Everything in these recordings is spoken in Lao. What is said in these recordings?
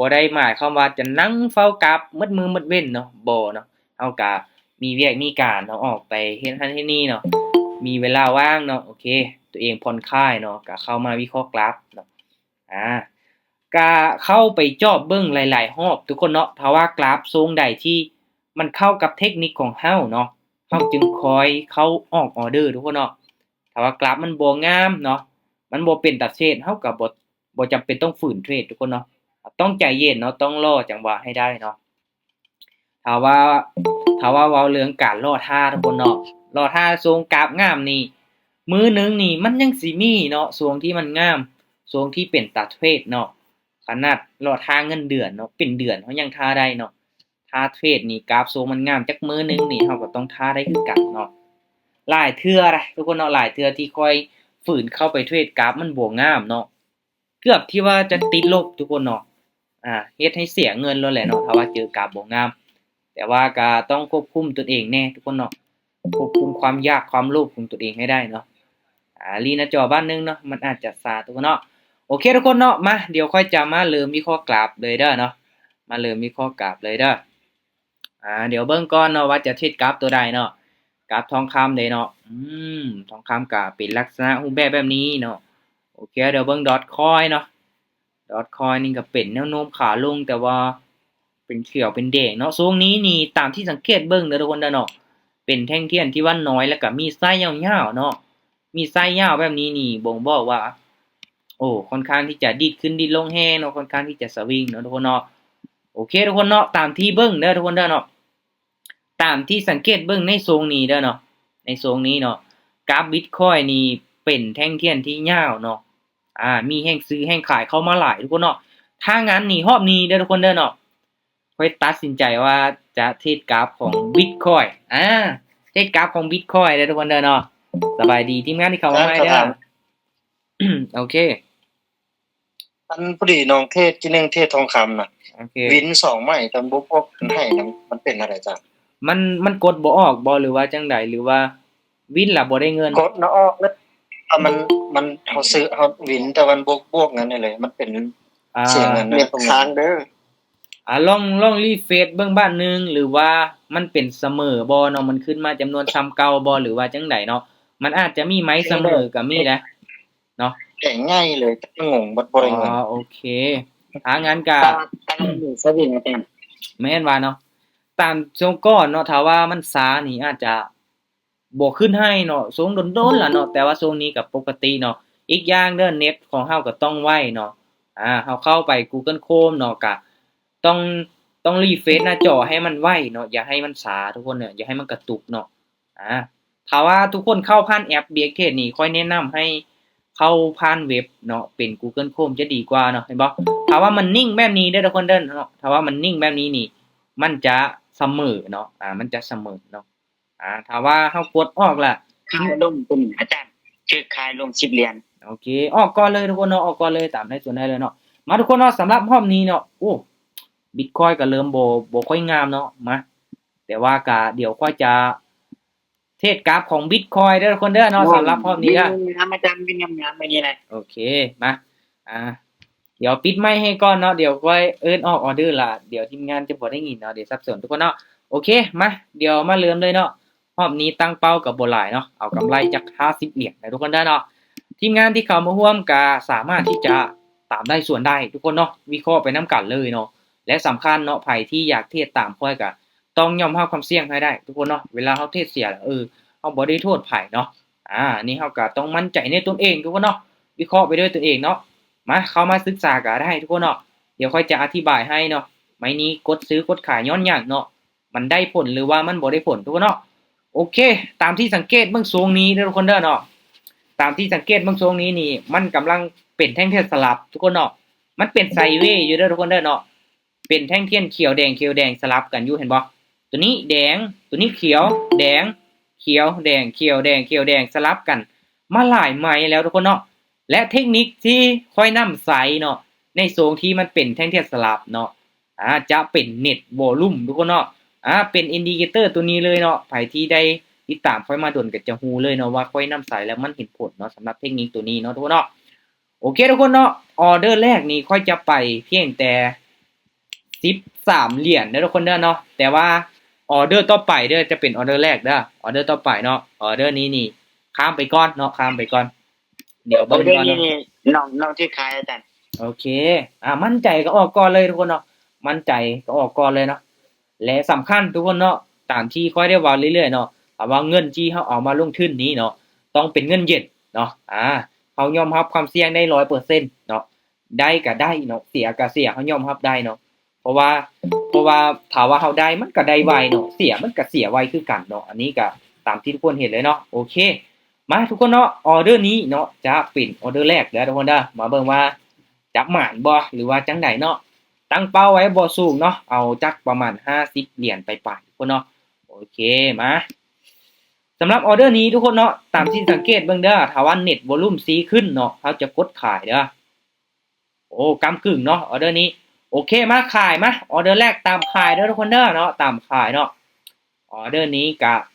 ບໍ່ໄດ້ໝາຍຄວາມວ່າຈະນັ່ງເຝົ້າກາບໝົດມື້ໝົດເວັນເນາະ ບໍ່ເນາະ. ເຮົາກະມີວຽກມີການເນາະ ອອກໄປເຮັດຫັ້ນເຮັດນີ້ເນາະ ມີເວລາວ່າງເນາະ ໂອເຄ ຕົວເອງຜ່ອນຄາຍເນາະ ກະເຂົ້າມາວິເຄາະກຣາຟເນາະ ອາ ກະເຂົ້າໄປຈອບເບິ່ງຫຼາຍໆຮອບທຸກຄົນເນາະ. ຖ້າວ່າກຣາຟຊົງໃດທີ່ມັນເຂົ້າກັບເທັກນິກຂອງເຮົາເນາະ ເຮົາຈຶ່ງຄ່ອຍເຂົ້າອອກອອເດີທຸກຄົນເນາະ. ຖ້າວ່າກຣາຟມັນບໍ່ງາມເນາະ ມັນບໍ່ເປັນຕາເທຣດ ເຮົາກະບໍ່ ບໍ່ຈຳເປັນຕ້ອງຝືນເທຣດທຸກຄົນເນາະ ຕ້ອງໃຈເຢັນເນາະ ຕ້ອງລໍຈັງຫວະໃຫ້ໄດ້ເນາະ. ຖ້າວ່າ ຖ້າວ່າເວົ້າເລື່ອງການລໍຖ້າທຸກຄົນເນາະ ລໍຖ້າຊົງກາບງາມນີ້ ມື້ໜຶ່ງນີ້ມັນຍັງຊິມີເນາະ ຊ່ວງທີ່ມັນງາມ ຊ່ວງທີ່ເປັນຕາເທຣດເນາະ. ຂະໜາດລໍຖ້າເງິນເດືອນເນາະ ເປັນເດືອນເຮົາຍັງຖ້າໄດ້ເນາະ. ຖ້າເທຣດນີ້ກາບຊົງມັນງາມຈັກມື້ໜຶ່ງນີ້ ເຮົາກໍຕ້ອງຖ້າໄດ້ຄືກັນເນາະ. ຫຼາຍເທື່ອນະທຸກຄົນເນາະ ຫຼາຍເທື່ອທີ່ຂ້ອຍຝືນເຂົ້າໄປເທຣດ ກາບມັນບໍ່ງາມເນາະ ເກືອບທີ່ວ່າຈະຕິດລົບທຸກຄົນເນາະ ອາ ເຮັດໃຫ້ເສຍເງິນໂລດແຫຼະເນາະ ຖ້າວ່າເຈີກາບບໍ່ງາມ. ແຕ່ວ່າກະຕ້ອງຄວບຄຸມຕົນເອງແດ່ທຸກຄົນເນາະ ຄວບຄຸມຄວາມຢາກຄວາມໂລບຂອງຕົນເອງໃຫ້ໄດ້ເນາະ. ອາ ລີ້ໜ້າຈໍບາດໜຶ່ງເນາະ ມັນອາດຈະຊ້າທຸກຄົນເນາະ. ໂອເຄທຸກຄົນເນາະ ມາ ດຽວຂ້ອຍຈະມາເລີ່ມວິເຄາະກຣາຟເລີຍເດີເນາະ ມາເລີ່ມວິເຄາະກຣາຟເລີຍເດີ. ອາ ດຽວເບິ່ງກ່ອນເນາະວ່າຈະເທຣດກຣາຟຕົວໃດເນາະ ກຣາຟທອງຄຳເດ້ເນາະ. ອືມ ທອງຄຳກະເປັນລັກສະນະຮູບແບບແບບນີ້ເນາະ. ໂອເຄ ດຽວເບິ່ງດອດຄອຍເນາະ ດອດຄອຍນີ້ກະເປັນແນວໂນ້ມຂາລົງ ແຕ່ວ່າເປັນຂຽວເປັນແດງເນາະ. ຊ່ວງນີ້ນີ້ຕາມທີ່ສັງເກດເບິ່ງເດີທຸກຄົນເດີເນາະ ເປັນແທ່ງທຽນທີ່ວ່ານ້ອຍ ແລ້ວກະມີໄສ້ຍາວໆເນາະ ມີໄສ້ຍາວແບບນີ້ນີ້ບົ່ງບອກວ່າ ໂອ້ ຄ່ອນຂ້າງທີ່ຈະດີດຂຶ້ນດີດລົງແຮງເນາະ ຄ່ອນຂ້າງທີ່ຈະສະວິງເນາະທຸກຄົນເນາະ. ໂອເຄທຸກຄົນເນາະ ຕາມທີ່ເບິ່ງເດີທຸກຄົນເດີເນາະ ຕາມທີ່ສັງເກດເບິ່ງໃນຊ່ວງນີ້ເດີເນາະ ໃນຊ່ວງນີ້ເນາະ ກາບບິດຄອຍນີ້ເປັນແທ່ງທຽນທີ່ຍາວເນາະ ອາ ມີແຮງຊື້ແຮງຂາຍເຂົ້າມາຫຼາຍທຸກຄົນເນາະ. ຖ້າງານນີ້ຮອບນີ້ເດີທຸກຄົນເດີເນາະ ຂ້ອຍຕັດສິນໃຈວ່າຈະເທຣດກາບຂອງບິດຄອຍ ອາ ເທຣດກາບຂອງບິດຄອຍເດີທຸກຄົນເດີເນາະ. ສະບາຍດີທີມງານທີ່ເຂົ້າມາໃໝ່ເດີ ໂອເຄ ອັນພໍດີນ້ອງເທຣດ ທີໜຶ່ງເທຣດທອງຄຳນະ ໂອເຄ ວິນສອງໄມ້ ຕອນບວກໆ ມັນໃຫ້ນຳ ມັນເປັນແນວໃດຈະ ມັນ ມັນກົດບໍ່ອອກບໍ່ ຫຼືວ່າຈັ່ງໃດ ຫຼືວ່າວິນລະບໍ່ໄດ້ເງິນ? ກົດນະອອກເລີຍ ຖ້າມັນ ມັນ ເຮົາຊື້ ເຮົາວິນ ແຕ່ມັນບວກໆ ນັ້ນເລີຍ ມັນເປັນ ອ່າ ເສຍເງິນນະ ເນັດຄ້າງເດີ. ອາ ລອງ ລອງຣີເຟຣຊເບິ່ງບາດໜຶ່ງ ຫຼືວ່າມັນເປັນສະເໝີບໍ່ເນາະ ມັນຂຶ້ນມາຈຳນວນສ່ຳເກົ່າບໍ່ ຫຼືວ່າຈັ່ງໃດເນາະ ມັນອາດຈະມີໄມ້ສະເໝີກະມີໄດ໋ເນາະ ແດງໃຫຍ່ເລີຍ ແຕ່ງົງ ບໍ່ໄດ້ເງິນ. ອໍ ໂອເຄ ຖ້າຊັ້ນກະ ຕາມ ຕາມສະວິງ ແມ່ນວ່າເນາະ ຕາມຊ່ວງກ່ອນເນາະ ຖ້າວ່າມັນຊ້ານີ້ອາດຈະ ບໍ່ຂຶ້ນໃຫ້ເນາະ ຊ່ວງດົນໆລະເນາະ ແຕ່ວ່າຊ່ວງນີ້ກະປົກກະຕິເນາະ. ອີກຢ່າງເດີ ເນັດຂອງເຮົາກະຕ້ອງໄວເນາະ ອາ ເຮົາເຂົ້າໄປ Google Chrome ເນາະ ກະຕ້ອງ ຕ້ອງຣີເຟຣຊໜ້າຈໍໃຫ້ມັນໄວເນາະ ຢ່າໃຫ້ມັນຊ້າທຸກຄົນເນາະ ຢ່າໃຫ້ມັນກະຕຸກເນາະ. ອາ ຖ້າວ່າທຸກຄົນເຂົ້າຜ່ານແອັບ BXTrade ນີ້ ຂ້ອຍແນະນຳໃຫ້ເຂົ້າຜ່ານເວັບເນາະ ເປັນ Google Chrome ຈະດີກວ່າເນາະ ເຫັນບໍ່? ຖ້າວ່າມັນນິ່ງແບບນີ້ເດີທຸກຄົນເດີເນາະ ຖ້າວ່າມັນນິ່ງແບບນີ້ນີ້ ມັນຈະສະເໝີເນາະ ອາ ມັນຈະສະເໝີເນາະ. ອາ ຖ້າວ່າເຮົາກົດອອກລະ ຂາຍລົງຕົວນີ້ອາຈານ ຖືກຂາຍລົງສິບຫຼຽນ. ໂອເຄ ອອກກ່ອນເລີຍທຸກຄົນເນາະ ອອກກ່ອນເລີຍ ຕາມໃນສ່ວນໃດເລີຍເນາະ. ມາທຸກຄົນເນາະ ສຳລັບຮອບນີ້ເນາະ ໂອ້ ບິດຄອຍກະເລີ່ມບໍ່ ບໍ່ຄ່ອຍງາມເນາະ ມາ ແຕ່ວ່າກະດຽວຂ້ອຍຈະເທຣດກາບຂອງບິດຄອຍເດີທຸກຄົນເດີເນາະ ສຳລັບຮອບນີ້ເດີ. ງາມອາຈານ ວິນງາມໆ ແບບນີ້ແຫຼະ. ໂອເຄ ມາ ອາ ດຽວປິດໄມໃຫ້ກ່ອນເນາະ ດຽວຂ້ອຍເອີ້ນອອກອອເດີລະ ດຽວທີມງານຈະບໍ່ໄດ້ຍິນເນາະ ດຽວສັບສົນທຸກຄົນເນາະ. ໂອເຄ ມາ ດຽວມາເລີ່ມເລີຍເນາະ. ຮອບນີ້ຕັ້ງເປົ້າກະບໍ່ຫຼາຍເນາະ ເອົາກຳໄລຈັກຫ້າສິບຫຼຽນເດີທຸກຄົນເດີເນາະ. ທີມງານທີ່ເຂົ້າມາຮ່ວມກະສາມາດທີ່ຈະຕາມໄດ້ສ່ວນໄດ້ທຸກຄົນເນາະ ວິເຄາະໄປນຳກັນເລີຍເນາະ. ແລະສຳຄັນເນາະ ໃຜທີ່ຢາກເທຣດຕາມຂ້ອຍກະຕ້ອງຍອມຮັບຄວາມສ່ຽງໃຫ້ໄດ້ທຸກຄົນເນາະ. ເວລາເຮົາເທຣດເສຍລະ ເອີ ເຮົາບໍ່ໄດ້ໂທດໃຜເນາະ. ອາ ອັນນີ້ເຮົາກະຕ້ອງໝັ້ນໃຈໃນຕົນເອງທຸກຄົນເນາະ ວິເຄາະໄປດ້ວຍຕົນເອງເນາະ. ມາ ເຂົ້າມາສຶກສາກະໄດ້ທຸກຄົນເນາະ ດຽວຂ້ອຍຈະອະທິບາຍໃຫ້ເນາະ. ໄມ້ນີ້ກົດຊື້ກົດຂາຍຍ້ອນຫຍັງເນາະ ມັນໄດ້ຜົນ ຫຼືວ່າມັນບໍ່ໄດ້ຜົນທຸກຄົນເນາະ. ໂອເຄ ຕາມທີ່ສັງເກດເບິ່ງຊ່ວງນີ້ເດີທຸກຄົນເດີເນາະ ຕາມທີ່ສັງເກດເບິ່ງຊ່ວງນີ້ນີ້ ມັນກຳລັງເປັນແທ່ງທຽນສະຫຼັບທຸກຄົນເນາະ. ມັນເປັນໄຊເວຢູ່ເດີທຸກຄົນເດີເນາະ ເປັນແທ່ງທຽນຂຽວແດງ ຂຽວແດງສະຫຼັບກັນຢູ່ ເຫັນບໍ່? ຕົວນີ້ແດງ ຕົວນີ້ຂຽວ ແດງ ຂຽວ ແດງ ຂຽວ ແດງ ຂຽວ ແດງ ສະຫຼັບກັນມາຫຼາຍໄມ້ແລ້ວທຸກຄົນເນາະ. ແລະເທັກນິກທີ່ຂ້ອຍນຳໃຊ້ເນາະ ໃນຊ່ວງທີ່ມັນເປັນແທ່ງທຽນສະຫຼັບເນາະ ອາ ຈະເປັນເນັດວໍລຸ່ມທຸກຄົນເນາະ ອາ ເປັນອິນດິເຄເຕີຕົວນີ້ເລີຍເນາະ. ໃຜທີ່ໄດ້ຕິດຕາມຂ້ອຍມາດົນກະຈະຮູ້ເລີຍເນາະວ່າຂ້ອຍນຳໃຊ້ແລ້ວມັນເຫັນຜົນເນາະ ສຳລັບເທັກນິກຕົວນີ້ເນາະທຸກຄົນເນາະ. ໂອເຄທຸກຄົນເນາະ ອອເດີແລກນີ້ຂ້ອຍຈະໄປພຽງແຕ່ ສິບສາມຫຼຽນເດີທຸກຄົນເດີເນາະ. ແຕ່ວ່າອໍເດີຕໍ່ໄປເດີ ຈະເປັນອໍເດີແລກເດີ ອໍເດີຕໍ່ໄປເນາະ. ອໍເດີນີ້ນີ້ ຂ້າມໄປກ່ອນເນາະ ຂ້າມໄປກ່ອນ ດຽວເບິ່ງກ່ອນເນາະ. ອໍເດີນີ້ນີ້ ນ້ອງ ນ້ອງຖືກຂາຍອາຈານ. ໂອເຄ ອ່າ ໝັ້ນໃຈກໍອອກກ່ອນເລີຍທຸກຄົນເນາະ ໝັ້ນໃຈກໍອອກກ່ອນເລີຍເນາະ. ແລະສຳຄັນທຸກຄົນເນາະ ຕາມທີ່ຂ້ອຍໄດ້ເວົ້າເລື້ອຍໆເນາະ ຖ້າວ່າເງິນທີ່ເຮົາເອົາມາລົງທຶນນີ້ເນາະ ຕ້ອງເປັນເງິນເຢັນເນາະ. ອ່າ ເຮົາຍອມຮັບຄວາມສ່ຽງໄດ້ຮ້ອຍເປີເຊັນເນາະ ໄດ້ກໍໄດ້ເນາະ ເສຍກໍເສຍ ເຮົາຍອມຮັບໄດ້ເນາະ. ເພາະວ່າ ເພາະວ່າຖ້າວ່າເຮົາໄດ້ມັນກໍໄດ້ໄວເນາະ ເສຍມັນກໍເສຍໄວຄືກັນເນາະ. ອັນນີ້ກໍຕາມທີ່ທຸກຄົນເຫັນເລີຍເນາະ. ໂອເຄ ມາທຸກຄົນເນາະ ອໍເດີນີ້ເນາະ ຈະເປັນອໍເດີແລກເດີທຸກຄົນເດີ. ມາເບິ່ງວ່າຈະໝານບໍ່ ຫຼືວ່າຈັ່ງໃດເນາະ. ຕັ້ງເປົ້າໄວ້ບໍ່ສູງເນາະ ເອົາຈັກປະມານຫ້າສິບຫຼຽນປາຍໆ ທຸກຄົນເນາະ. ໂອເຄ ມາ ສຳລັບອໍເດີນີ້ທຸກຄົນເນາະ ຕາມທີ່ສັງເກດເບິ່ງເດີ ຖ້າວ່າເນັດວອລຸ່ມຊີຂຶ້ນເນາະ ເຮົາຈະກົດຂາຍເດີ. ໂອ້ ກ້ຳກຶ່ງເນາະ ອໍເດີນີ້. ໂອເຄ ມາຂາຍ ມາ ອໍເດີແລກຕາມຂາຍເດີທຸກຄົນເດີເນາະ ຕາມຂາຍເນາະ. ອໍເດີນີ້ກະ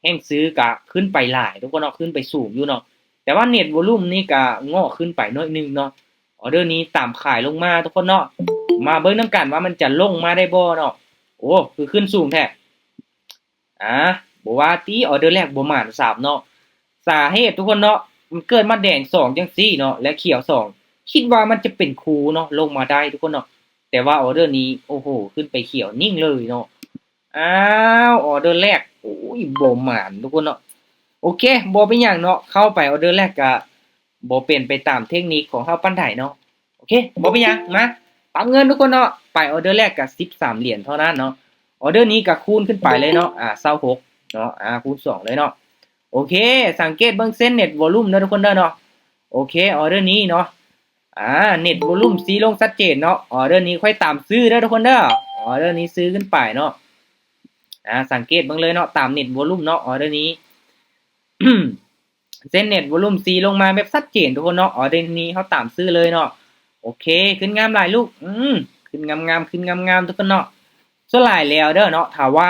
ແຮງຊື້ກະຂຶ້ນໄປຫຼາຍທຸກຄົນເນາະ ຂຶ້ນໄປສູງຢູ່ເນາະ. ແຕ່ວ່າເນັດວອລຸ່ມນີ້ກະງອກຂຶ້ນໄປໜ້ອຍໜຶ່ງເນາະ. ອໍເດີນີ້ຕາມຂາຍລົງມາທຸກຄົນເນາະ. ມາເບິ່ງນຳກັນວ່າມັນຈະລົງມາໄດ້ບໍ່ເນາະ. ໂອ້ ຄືຂຶ້ນສູງແທ້. ອ່າ ບໍ່ວ່າຕິ ອໍເດີແລກບໍ່ໝານຊ້ຳເນາະ. ສາເຫດທຸກຄົນເນາະ ມັນເກີດມາແດງສອງຈັ່ງຊີ້ເນາະ ແລະຂຽວສອງ ຄິດວ່າມັນຈະເປັນຄູເນາະ ລົງມາໄດ້ທຸກຄົນເນາະ. ແຕ່ວ່າອໍເດີນີ້ ໂອ້ໂຫ ຂຶ້ນໄປຂຽວນິ່ງເລີຍເນາະ. ອ້າວ ອໍເດີແລກ ໂອ້ຍ ບໍ່ໝານທຸກຄົນເນາະ. ໂອເຄ ບໍ່ເປັນຫຍັງເນາະ ເຂົ້າໄປອໍເດີແລກກະບໍ່ເປັນໄປຕາມເທັກນິກຂອງເຮົາປານໃດເນາະ. ໂອເຄ ບໍ່ເປັນຫຍັງ ມາປັບເງິນທຸກຄົນເນາະ. ໄປອໍເດີແລກກະສິບສາມຫຼຽນເທົ່ານັ້ນເນາະ. ອໍເດີນີ້ກະຄູນຂຶ້ນໄປເລີຍເນາະ ອ່າ ຊາວຫົກເນາະ ອ່າ ຄູນສອງເລີຍເນາະ. ໂອເຄ ສັງເກດເບິ່ງເຊັນເນັດວອລຸ່ມເດີທຸກຄົນເດີເນາະ. ໂອເຄ ອໍເດີນີ້ເນາະ ອ່າ ເນັດວອລຸ່ມຊີລົງຊັດເຈນເນາະ. ອໍເດີນີ້ຂ້ອຍຕາມຊື້ເດີທຸກຄົນເດີ. ອໍເດີນີ້ຊື້ຂຶ້ນໄປເນາະ. ອ່າ ສັງເກດເບິ່ງເລີຍເນາະ ຕາມເນັດວອລຸ່ມເນາະ ອໍເດີນີ້ ເຊັນເນັດວອລຸ່ມຊີລົງມາແບບຊັດເຈນທຸກຄົນເນາະ. ອໍເດີນີ້ເຮົາຕາມຊື້ເລີຍເນາະ. ໂອເຄ ຂຶ້ນງາມຫຼາຍລູກ ອືມ ຂຶ້ນງາມໆ ຂຶ້ນງາມໆ ທຸກຄົນເນາະ. ສ່ວນຫຼາຍແລ້ວເດີເນາະ ຖ້າວ່າ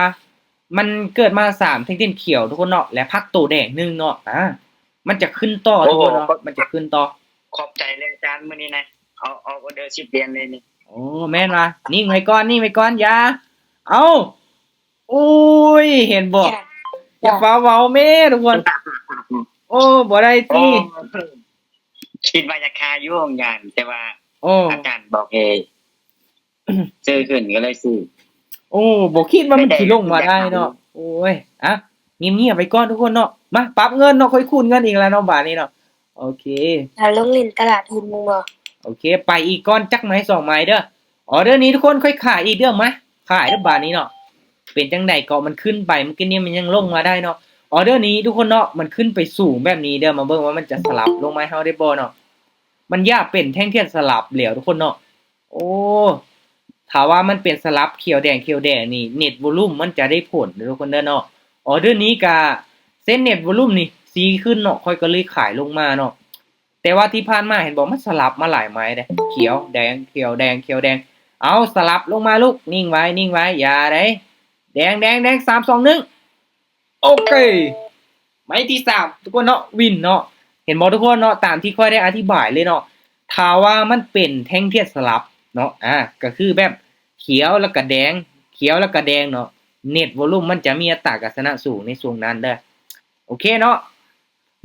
ມັນເກີດມາສາມແທ່ງຂຽວທຸກຄົນເນາະ ແລະພັກໂຕແດງໜຶ່ງເນາະ ອ່າ ມັນຈະຂຶ້ນຕໍ່ທຸກຄົນເນາະ ມັນຈະຂຶ້ນຕໍ່. ຂອບໃຈເລີຍອາຈານ ມື້ນີ້ນະ ເອົາ ເອົາອໍເດີສິບຫຼຽນເລີຍນີ້. ໂອ້ ແມ່ນວ່າ ນິ່ງໄວ້ກ່ອນ ນິ່ງໄວ້ກ່ອນ ຢ່າ ເອົາ ໂອ້ຍ ເຫັນບໍ່? ຢ່າຟ້າວເວົ້າແມ້ທຸກຄົນ. ໂອ້ ບໍ່ໄດ້ຕິ. ໂອ້ ຄິດວ່າຢາກຂາຍຢູ່ໂຮງງານ ແຕ່ວ່າ ໂອ້ ອາຈານບອກໃຫ້ຊື້ຂຶ້ນ ກໍເລີຍຊື້. ໂອ້ ບໍ່ຄິດວ່າມັນຊິລົງມາໄດ້ເນາະ. ໂອ້ຍ ອ່ະ ງຽບໆໄວ້ກ່ອນທຸກຄົນເນາະ. ມາປັບເງິນເນາະ ຂ້ອຍຄູນເງິນອີກແລ້ວເນາະ ບາດນີ້ເນາະ. ໂອເຄ ຖ້າລົງຫຼິ້ນຕະຫຼາດອື່ນໝູ່ບໍ່? ໂອເຄ ໄປອີກກ່ອນ ຈັກໄມ້ສອງໄມ້ເດີ. ອໍເດີນີ້ທຸກຄົນ ຂ້ອຍຂາຍອີກເດີ ມາ ຂາຍເດີບາດນີ້ເນາະ. ເປັນຈັ່ງໃດເກາະ ມັນຂຶ້ນໄປ ເມື່ອກີ້ນີ້ມັນຍັງລົງມາໄດ້ເນາະ. ອໍເດີນີ້ທຸກຄົນເນາະ ມັນຂຶ້ນໄປສູງແບບນີ້ເດີ ມາເບິ່ງວ່າມັນຈະສະຫຼັບລົງມາໃຫ້ເຮົາໄດ້ບໍ່ເນາະ. ມັນຢາກເປັນແທ່ງທຽນສະຫຼັບແລ້ວທຸກຄົນເນາະ. ໂອ້ ຖ້າວ່າມັນເປັນສະຫຼັບຂຽວແດງ ຂຽວແດງນີ້ ເນັດວອລຸ່ມມັນຈະໄດ້ຜົນເດີທຸກຄົນເດີເນາະ. ອໍເດີນີ້ກະເຊັນເນັດວອລຸ່ມນີ້ຊີຂຶ້ນເນາະ ຂ້ອຍກໍເລີຍຂາຍລົງມາເນາະ. ແຕ່ວ່າທີ່ຜ່ານມາເຫັນບໍ່ ມັນສະຫຼັບມາຫຼາຍໄມ້ເດ້ ຂຽວແດງ ຂຽວແດງ ຂຽວແດງ. ເອົາ ສະຫຼັບລົງມາລູກ ນິ່ງໄວ້ ນິ່ງໄວ້ ຢ່າເດ້. ແດງ ແດງ ແດງ ສາມ ສອງ ໜຶ່ງ ໂອເຄ ໄມ້ທີສາມທຸກຄົນເນາະ ວິນເນາະ. ເຫັນບໍ່ທຸກຄົນເນາະ ຕາມທີ່ຂ້ອຍໄດ້ອະທິບາຍເລີຍເນາະ. ຖ້າວ່າມັນເປັນແທ່ງທຽນສະຫຼັບເນາະ ອ່າ ກໍຄືແບບຂຽວແລ້ວກໍແດງ ຂຽວແລ້ວກໍແດງເນາະ ເນັດວອລຸ່ມມັນຈະມີອັດຕາການຊະນະສູງໃນຊ່ວງນັ້ນເດີ. ໂອເຄເນາະ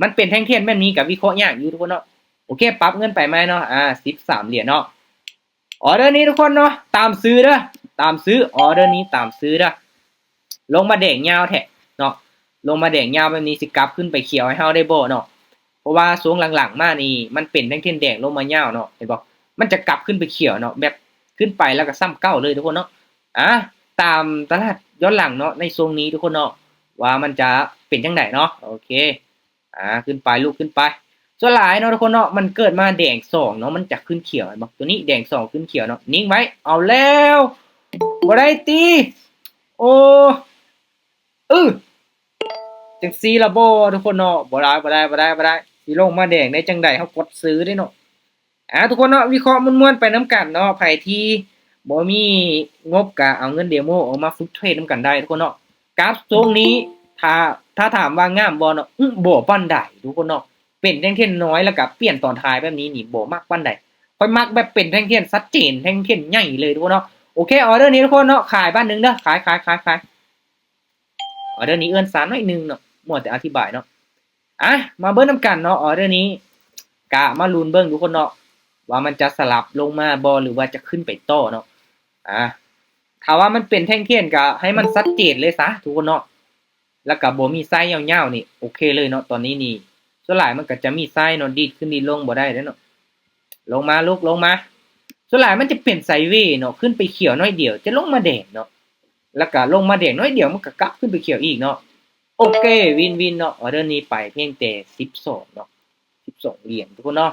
ມັນເປັນແທ່ງທຽນແບບນີ້ກໍວິເຄາະຍາກຢູ່ທຸກຄົນເນາະ. ໂອເຄ ປັບເງິນໄປໃໝ່ເນາະ ອ່າ ສິບສາມຫຼຽນເນາະ. ອໍເດີນີ້ທຸກຄົນເນາະ ຕາມຊື້ເດີ ຕາມຊື້. ອໍເດີນີ້ຕາມຊື້ເດີ. ລົງມາແດງຍາວແທ້ເນາະ ລົງມາແດງຍາວແບບນີ້ ຊິກັບຂຶ້ນໄປຂຽວໃຫ້ເຮົາໄດ້ບໍ່ເນາະ? ເພາະວ່າຊ່ວງຫຼັງໆມານີ້ ມັນເປັນແທ່ງທຽນແດງລົງມາຍາວເນາະ ເຫັນບໍ່? ມັນຈະກັບຂຶ້ນໄປຂຽວເນາະ ແບບຂຶ້ນໄປແລ້ວກໍຊ້ຳເກົ່າເລີຍທຸກຄົນເນາະ. ອ່າ ຕາມຕະຫຼາດຍ້ອນຫຼັງເນາະ ໃນຊ່ວງນີ້ທຸກຄົນເນາະ ວ່າມັນຈະເປັນຈັ່ງໃດເນາະ. ໂອເຄ ອ່າ ຂຶ້ນໄປລູກ ຂຶ້ນໄປ. ສ່ວນຫຼາຍເນາະທຸກຄົນເນາະ ມັນເກີດມາແດງສອງເນາະ ມັນຈະຂຶ້ນຂຽວ ເຫັນບໍ່? ຕົວນີ້ແດງສອງຂຶ້ນຂຽວເນາະ ນິ່ງໄວ້. ເອົາແລ້ວ ບໍ່ໄດ້ຕິ. ໂອ້ ອື ຈັ່ງຊີ້ລະບໍ່ທຸກຄົນເນາະ ບໍ່ໄດ້ ບໍ່ໄດ້ ບໍ່ໄດ້ ບໍ່ໄດ້. ຊິລົງມາແດງໄດ້ຈັ່ງໃດ ເຮົາກົດຊື້ເດ້ເນາະ. ອ່າ ທຸກຄົນເນາະ ວິເຄາະມ່ວນໆໄປນຳກັນເນາະ. ໃຜທີ່ບໍ່ມີງົບກະເອົາເງິນເດໂມອອກມາຝຶກເທຣດນຳກັນໄດ້ທຸກຄົນເນາະ. ກາຟຊົງນີ້ ຖ້າ ຖ້າຖາມວ່າງາມບໍ່ເນາະ ອື ບໍ່ປານໃດທຸກຄົນເນາະ. ເປັນແທ່ງທຽນນ້ອຍ ແລ້ວກະປ່ຽນຕອນທ້າຍແບບນີ້ນີ້ ບໍ່ມັກປານໃດ. ຂ້ອຍມັກແບບເປັນແທ່ງທຽນຊັດເຈນ ແທ່ງທຽນໃຫຍ່ເລີຍທຸກຄົນເນາະ. ໂອເຄ ອໍເດີນີ້ທຸກຄົນເນາະ ຂາຍບາດໜຶ່ງເດີ ຂາຍ ຂາຍ ຂາຍ ຂາຍ. ອໍເດີນີ້ເອື້ອນຊ້າໜ້ອຍໜຶ່ງເນາະ ມົວແຕ່ອະທິບາຍເນາະ. ອ່ະ ມາເບິ່ງນຳກັນເນາະ ອໍເດີນີ້ກະມາລຸ້ນເບິ່ງທຸກຄົນເນາະ ວ່າມັນຈະສະຫຼັບລົງມາບໍ່ ຫຼືວ່າຈະຂຶ້ນໄປຕໍ່ເນາະ. ອ່າ ຖ້າວ່າມັນເປັນແທ່ງທຽນກະໃຫ້ມັນຊັດເຈນເລີຍຊະທຸກຄົນເນາະ ແລ້ວກະບໍ່ມີໄຊຍາວໆນີ້ ໂອເຄເລີຍເນາະ. ຕອນນີ້ນີ້ສ່ວນຫຼາຍມັນກະຈະມີໄຊເນາະ ດີດຂຶ້ນດີດລົງບໍ່ໄດ້ເດ້ເນາະ. ລົງມາລູກ ລົງມາ. ສ່ວນຫຼາຍມັນຈະເປັນໄຊເວເນາະ ຂຶ້ນໄປຂຽວໜ້ອຍດຽວ ຈະລົງມາແດງເນາະ ແລ້ວກະລົງມາແດງໜ້ອຍດຽວ ມັນກະກັບຂຶ້ນໄປຂຽວອີກເນາະ. ໂອເຄ ວິນວິນເນາະ ອໍເດີນີ້ໄປພຽງແຕ່ສິບສອງເນາະ ສິບສອງຫຼຽນທຸກຄົນເນາະ.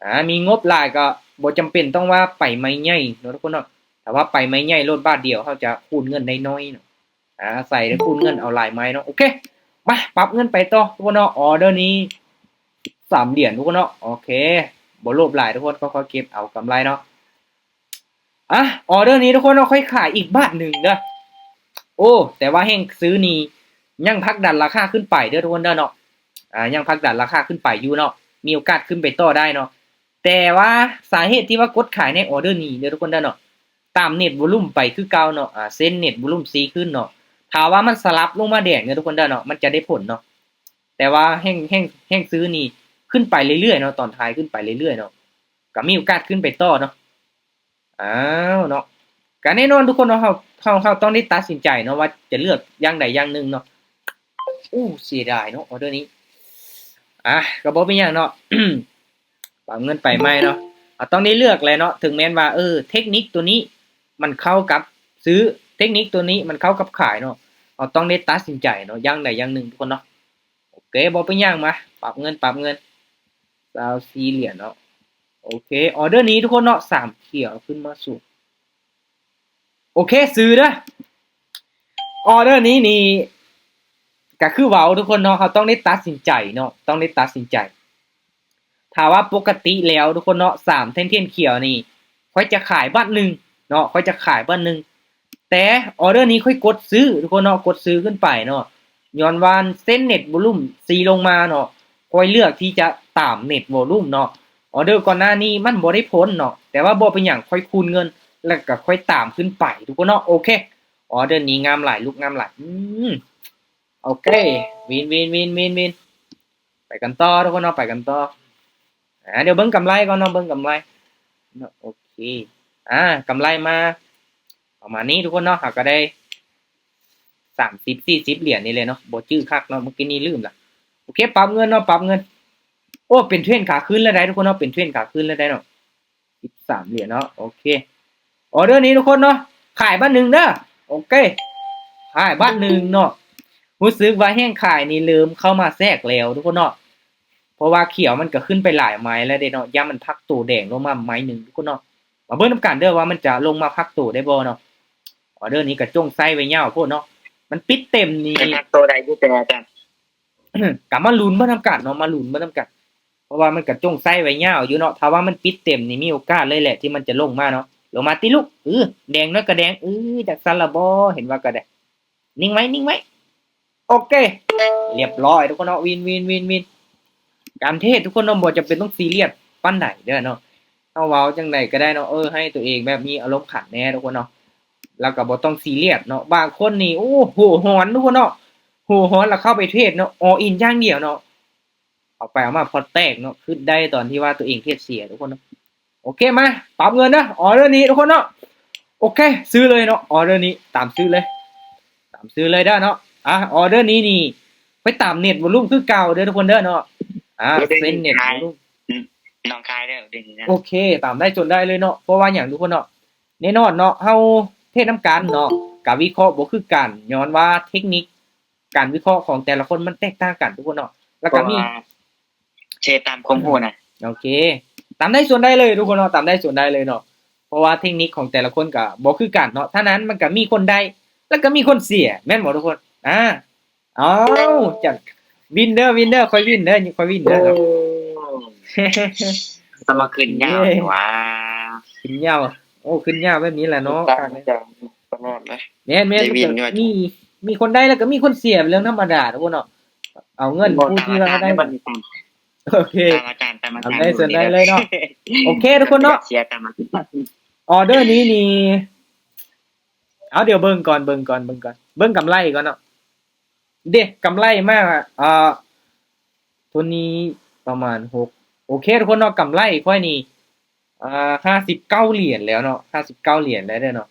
ອ່າ ມີງົບຫຼາຍກະບໍ່ຈຳເປັນຕ້ອງວ່າໄປໄມ້ໃຫຍ່ເນາະທຸກຄົນເນາະ. ຖ້າວ່າໄປໄມ້ໃຫຍ່ໂລດບາດດຽວ ເຮົາຈະຄູນເງິນໄດ້ໜ້ອຍເນາະ. ອາ ໃສ່ໄດ້ຄູນເງິນເອົາຫຼາຍໄມ້ເນາະ. ໂອເຄ ມາປັບເງິນໄປຕໍ່ທຸກຄົນເນາະ. ອໍເດີນີ້ສາມຫຼຽນທຸກຄົນເນາະ. ໂອເຄ ບໍ່ໂລບຫຼາຍທຸກຄົນ ຄ່ອຍໆເກັບເອົາກຳໄລເນາະ. ອ່ະ ອໍເດີນີ້ທຸກຄົນເນາະ ຂ້ອຍຂາຍອີກບາດໜຶ່ງເດີ. ໂອ້ ແຕ່ວ່າແຮງຊື້ນີ້ຍັງຜັກດັນລາຄາຂຶ້ນໄປເດີທຸກຄົນເດີເນາະ. ອ່າ ຍັງຜັກດັນລາຄາຂຶ້ນໄປຢູ່ເນາະ ມີໂອກາດຂຶ້ນໄປຕໍ່ໄດ້ເນາະ. ແຕ່ວ່າສາເຫດທີ່ວ່າກົດຂາຍໃນອໍເດີນີ້ເດີທຸກຄົນເດີເນາະ ຕາມເນັດໂວລຸມໄປຄືເກົ່າເນາະ. ອ່າ ເສັ້ນເນັດໂວລຸມຊີ້ຂຶ້ນເນາະ. ຖ້າວ່າມັນສະຫຼັບລົງມາແດງເດີທຸກຄົນເດີເນາະ ມັນຈະໄດ້ຜົນເນາະ. ແຕ່ວ່າແຮງ ແຮງ ແຮງຊື້ນີ້ຂຶ້ນໄປເລື້ອຍໆເນາະ ຕອນທ້າຍຂຶ້ນໄປເລື້ອຍໆເນາະ ກະມີໂອກາດຂຶ້ນໄປຕໍ່ເນາະ. ອ້າວເນາະ ກະແນ່ນອນທຸກຄົນເນາະ ເຮົາ ເຮົາ ເຮົາຕ້ອງໄດ້ຕັດສິນໃຈເນາະ ວ່າຈະເລືອກຢ່າງໃດຢ່າງໜຶ່ງເນາະ. ໂອ້ ເສຍດາຍເນາະ ອໍເດີນີ້. ອ່າ ກະບໍ່ເປັນຫຍັງເນາະ ປັບເງິນໄປໃໝ່ເນາະ. ເຮົາຕ້ອງໄດ້ເລືອກແຫຼະເນາະ ເຖິງແມ່ນວ່າ ເອີ ເທັກນິກໂຕນີ້ມັນເຂົ້າກັບຊື້ ເທັກນິກໂຕນີ້ມັນເຂົ້າກັບຂາຍເນາະ. ເຮົາຕ້ອງໄດ້ຕັດສິນໃຈເນາະ ຢ່າງໃດຢ່າງໜຶ່ງທຸກຄົນເນາະ. ໂອເຄ ບໍ່ເປັນຫຍັງ ມາປັບເງິນ ປັບເງິນ ຊາວສີ່ຫຼຽນເນາະ. ໂອເຄ ອໍເດີນີ້ທຸກຄົນເນາະ ສາມຂຽວຂຶ້ນມາສູງ. ໂອເຄ ຊື້ເດີ. ອໍເດີນີ້ນີ້ກະຄືເວົ້າທຸກຄົນເນາະ ເຮົາຕ້ອງໄດ້ຕັດສິນໃຈເນາະ ຕ້ອງໄດ້ຕັດສິນໃຈ. ຖ້າວ່າປົກກະຕິແລ້ວທຸກຄົນເນາະ ສາມແທ່ງທຽນຂຽວນີ້ ຂ້ອຍຈະຂາຍບາດໜຶ່ງເນາະ ຂ້ອຍຈະຂາຍບາດໜຶ່ງ. ແຕ່ອໍເດີນີ້ຂ້ອຍກົດຊື້ທຸກຄົນເນາະ ກົດຊື້ຂຶ້ນໄປເນາະ ຍ້ອນວ່າເສັ້ນເນັດໂວລຸມຊີ້ລົງມາເນາະ ຂ້ອຍເລືອກທີ່ຈະຕາມເນັດໂວລຸມເນາະ. ອໍເດີກ່ອນໜ້ານີ້ມັນບໍ່ໄດ້ຜົນເນາະ ແຕ່ວ່າບໍ່ເປັນຫຍັງ ຂ້ອຍຄູນເງິນ ແລ້ວກະຂ້ອຍຕາມຂຶ້ນໄປທຸກຄົນເນາະ. ໂອເຄ ອໍເດີນີ້ງາມຫຼາຍ ລູກງາມຫຼາຍ. ອືມ ໂອເຄ ວິນ ວິນ ວິນ ວິນ ວິນ. ໄປກັນຕໍ່ທຸກຄົນເນາະ ໄປກັນຕໍ່. ອ່າ ດຽວເບິ່ງກຳໄລກ່ອນເນາະ ເບິ່ງກຳໄລເນາະ. ໂອເຄ ອ່າ ກຳໄລມາປະມານນີ້ທຸກຄົນເນາະ ເຮົາກະໄດ້ສາມສິບ ສີ່ສິບຫຼຽນນີ້ແຫຼະເນາະ ບໍ່ຈື່ຄັກເນາະ ມື້ກີ້ນີ້ລືມລະ. ໂອເຄ ປັບເງິນເນາະ ປັບເງິນ. ໂອ້ ເປັນເທຣນຂາຂຶ້ນແລ້ວໃດ໋ທຸກຄົນເນາະ ເປັນເທຣນຂາຂຶ້ນແລ້ວໃດ໋ເນາະ. ສິບສາມຫຼຽນເນາະ. ໂອເຄ ອໍເດີນີ້ທຸກຄົນເນາະ ຂາຍບາດໜຶ່ງເດີ. ໂອເຄ ຂາຍບາດໜຶ່ງເນາະ. ຮູ້ສຶກວ່າແຮງຂາຍນີ້ເລີ່ມເຂົ້າມາແຊກແລ້ວທຸກຄົນເນາະ ເພາະວ່າຂຽວມັນກະຂຶ້ນໄປຫຼາຍໄມ້ແລ້ວເດ້ເນາະ ຢ້ານມັນພັກໂຕແດງລົງມາໄມ້ໜຶ່ງທຸກຄົນເນາະ. ມາເບິ່ງນຳກັນເດີວ່າມັນຈະລົງມາພັກໂຕໄດ້ບໍ່ເນາະ. ອໍເດີນີ້ກະຈົ່ງໄຊໄວ້ຍາວໂພດເນາະ ມັນປິດເຕັມນີ້ ມັນພັກໂຕໄດ້ຢູ່ແຕ່ອາຈານ ກະມາລຸ້ນເບິ່ງນຳກັນເນາະ ມາລຸ້ນເບິ່ງນຳກັນ ເພາະວ່າມັນກະຈົ່ງໄຊໄວ້ຍາວຢູ່ເນາະ. ຖ້າວ່າມັນປິດເຕັມນີ້ມີໂອກາດເລີຍແຫຼະທີ່ມັນຈະລົງມາເນາະ. ລົງມາຕິລູກ ເອີ ແດງໜ້ອຍກະແດງ ເອີ ຈັກຊັ້ນລະບໍ່ ເຫັນວ່າກະໄດ້. ນິ່ງໄວ້ ນິ່ງໄວ້. ໂອເຄ ລຽບຮ້ອຍທຸກຄົນເນາະ ວິນ ວິນ ວິນ ວິນ. ການເທຣດທຸກຄົນເນາະ ບໍ່ຈຳເປັນຕ້ອງຊີຣຽສປານໃດເດີເນາະ ເຮົາເວົ້າຈັ່ງໃດກະໄດ້ເນາະ ເອີ ໃຫ້ໂຕເອງແບບມີອາລົມຂັນແດ່ທຸກຄົນເນາະ ແລ້ວກະບໍ່ຕ້ອງຊີຣຽສເນາະ. ບາງຄົນນີ້ ໂອ້ ຫົວຮ້ອນທຸກຄົນເນາະ ຫົວຮ້ອນລະເຂົ້າໄປເທຣດເນາະ ອອລອິນຢ່າງດຽວເນາະ. ເອົາໄປເອົາມາພອດແຕກເນາະ ຄຶດໄດ້ຕອນທີ່ວ່າໂຕເອງເທຣດເສຍທຸກຄົນເນາະ. ໂອເຄ ມາປັບເງິນເດີ ອໍເດີນີ້ທຸກຄົນເນາະ. ໂອເຄ ຊື້ເລີຍເນາະ ອໍເດີນີ້ຕາມຊື້ເລີຍ ຕາມຊື້ເລີຍເດີເນາະ. ອ່າ ອໍເດີນີ້ນີ້ໄປຕາມເນັດໂວລຸມຄືເກົ່າເດີທຸກຄົນເດີເນາະ. ອ່າ ເຊັນເນັດໂວລຸມ ນ້ອງຂາຍເດີ ໂອເຄ ຕາມໄດ້ຈົນໄດ້ເລີຍເນາະ. ເພາະວ່າຫຍັງທຸກຄົນເນາະ ແນ່ນອນເນາະ ເຮົາເທຣດນຳກັນເນາະ ການວິເຄາະບໍ່ຄືກັນ ຍ້ອນວ່າເທັກນິກ ການວິເຄາະຂອງແຕ່ລະຄົນມັນແຕກຕ່າງກັນທຸກຄົນເນາະ ແລ້ວກະມີ ເພາະວ່າເທຣດຕາມຄວາມຮູ້ນະ. ໂອເຄ ຕາມໄດ້ສ່ວນໄດ້ເລີຍທຸກຄົນເນາະ ຕາມໄດ້ສ່ວນໄດ້ເລີຍເນາະ ເພາະວ່າເທັກນິກຂອງແຕ່ລະຄົນກະບໍ່ຄືກັນເນາະ. ທະນັ້ນມັນກະມີຄົນໄດ້ ແລ້ວກະມີຄົນເສຍ ແມ່ນບໍ່ທຸກຄົນ? ອ່າ ເອົາ ຈັດ ວິນເດີ ວິນເດີ ຂ້ອຍວິນເດີ ຂ້ອຍວິນເດີ. ໂອ້ ສະມາຂຶ້ນຍາວຫວາ ຂຶ້ນຍາວ. ໂອ້ ຂຶ້ນຍາວແບບນີ້ແຫຼະເນາະ ຕະຫຼອດເລີຍ. ແມ່ນໆ ມີ ມີຄົນໄດ້ແລ້ວກະມີຄົນເສຍ ເປັນເລື່ອງທຳມະດາທຸກຄົນເນາະ. ເອົາເງິນຜູ້ທີ່ວ່າໄດ້ ໂອເຄ ຕາມອາຈານ ຕາມອາຈານ ໄດ້ສ່ວນໄດ້ເລີຍເນາະ. ໂອເຄທຸກຄົນເນາະ ເສຍຕາມອາຈານ. ອໍເດີນີ້ນີ້ ເອົາ ດຽວເບິ່ງກ່ອນ ເບິ່ງກ່ອນ ເບິ່ງກ່ອນ ເບິ່ງກຳໄລກ່ອນເນາະ. ເດ້ ກຳໄລມາ ອ່າ ໂຕນີ້ປະມານຫົກ ໂອເຄທຸກຄົນເນາະ. ກຳໄລຂ້ອຍນີ້ ອ່າ ຫ້າສິບເກົ້າຫຼຽນແລ້ວເນາະ ຫ້າສິບເກົ້າຫຼຽນແລ້ວເດີເນາະ.